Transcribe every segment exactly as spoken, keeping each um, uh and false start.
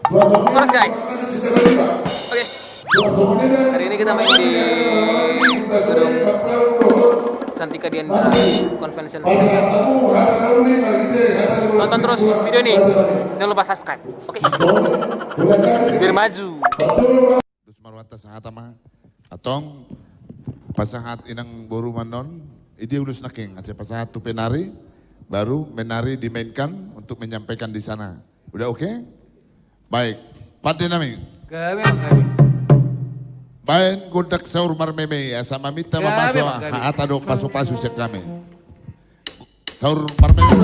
Terus, guys. Oke. Hari ini kita main di gedung Santika Diandra Convention Center. Tonton terus video ini. Jangan lupa subscribe. Oke. Biar maju. Dos ma rohanta sahata ma. Antong, pasahat inang boru ma annon, i dia ulos nangkin, asa pasahat tu penari, baru menari dimainkan untuk menyampaikan di sana. Udah oke? Baik, pande nami. Gabe ma gabe. Baen gondang saur marmeme, asa maminta mamasu hata dohot pasupasu sian hami. Saur marmeme.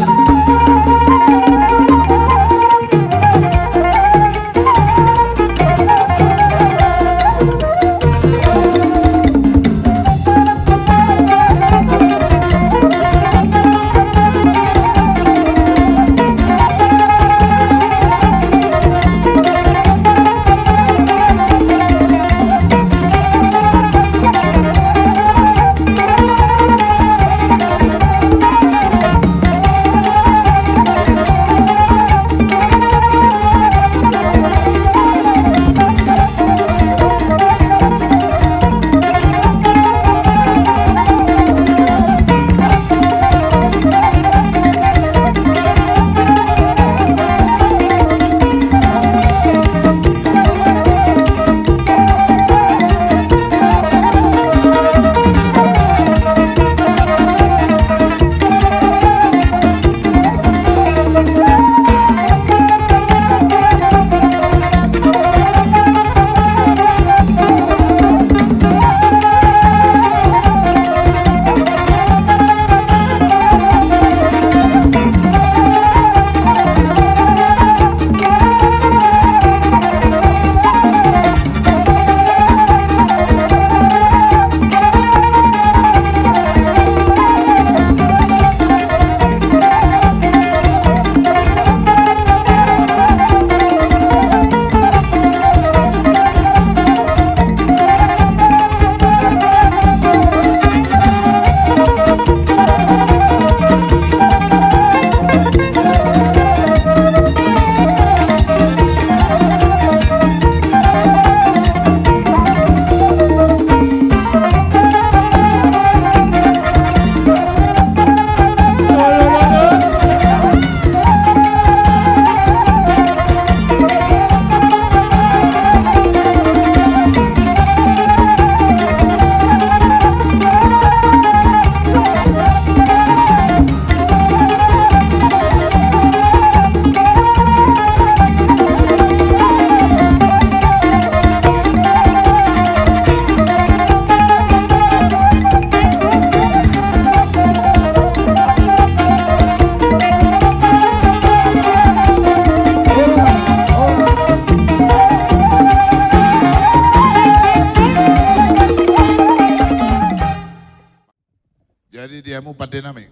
Jadi di hamu pande nami.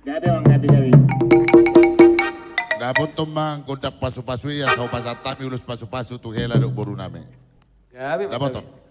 Jadi, Bang, jadi, jadi. Dapothon ma gondang pasupasu i, asa hupasahat hami ulos pasupasu tu hela dohot boru nami. Jadi, Bang, dapothon. Jadi.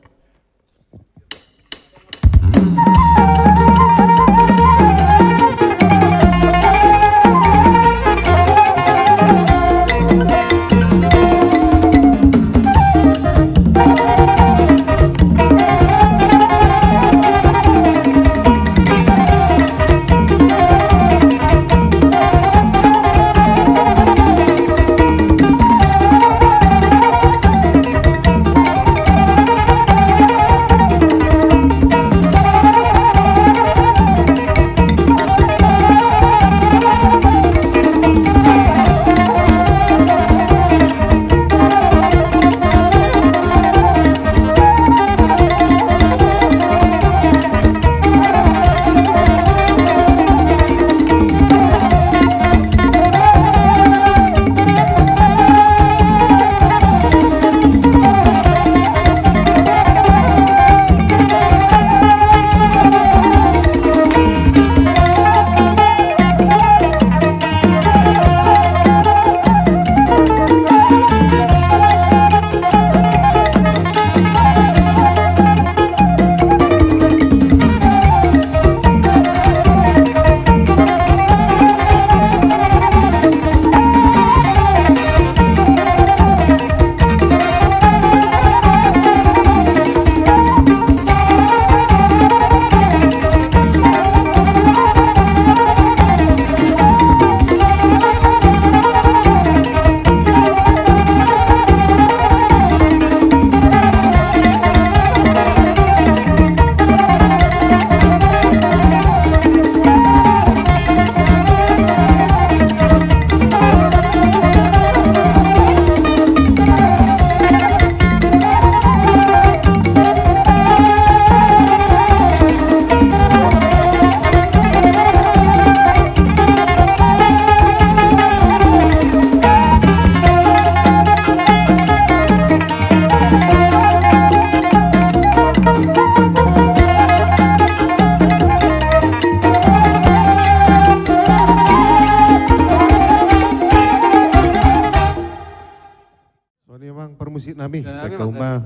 Songon i amang parmusik nami, baen hamu ma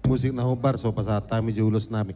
musik na hombar, so pasahat hami jo ulos nami.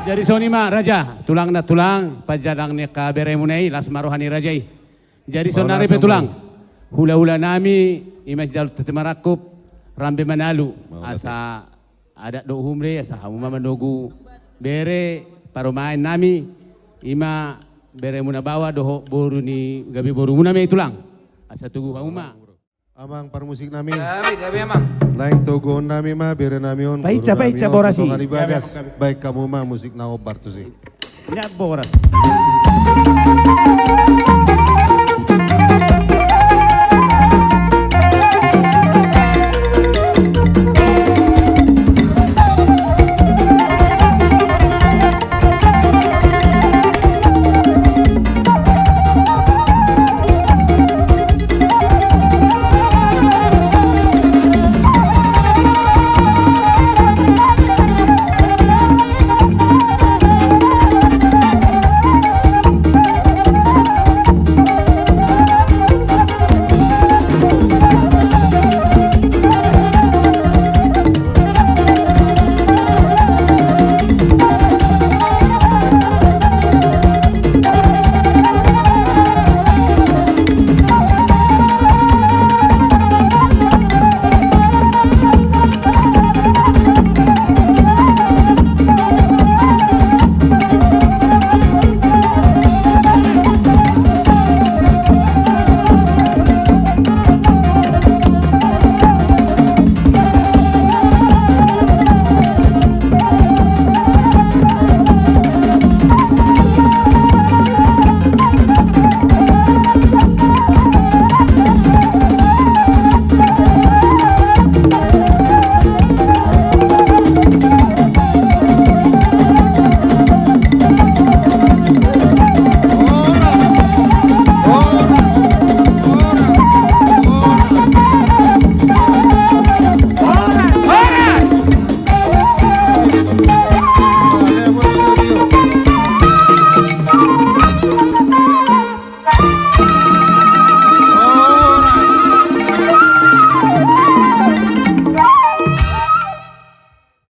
Jadi songon i ma raja, tulang na tulang, panjadang ni angka beremuna i, las ma roha ni raja i. Jadi saonari pe tulang, hulahula nami, i ma si Jaluk Teti Marangkup, rambe manalu, asa adat dohot humre, asa hamu ma manogu bere parumaen nami, i ma beremuna baoa dohot boru ni gabe borumuna ma i tulang. Asa togu hamu ma. Amang parmusik nami. Gabe, gabe amang. Naeng toguhon nami ma bere nami on, boru nami on, boras i. Baen hamu ma musik na hombar tusi. Nya boras.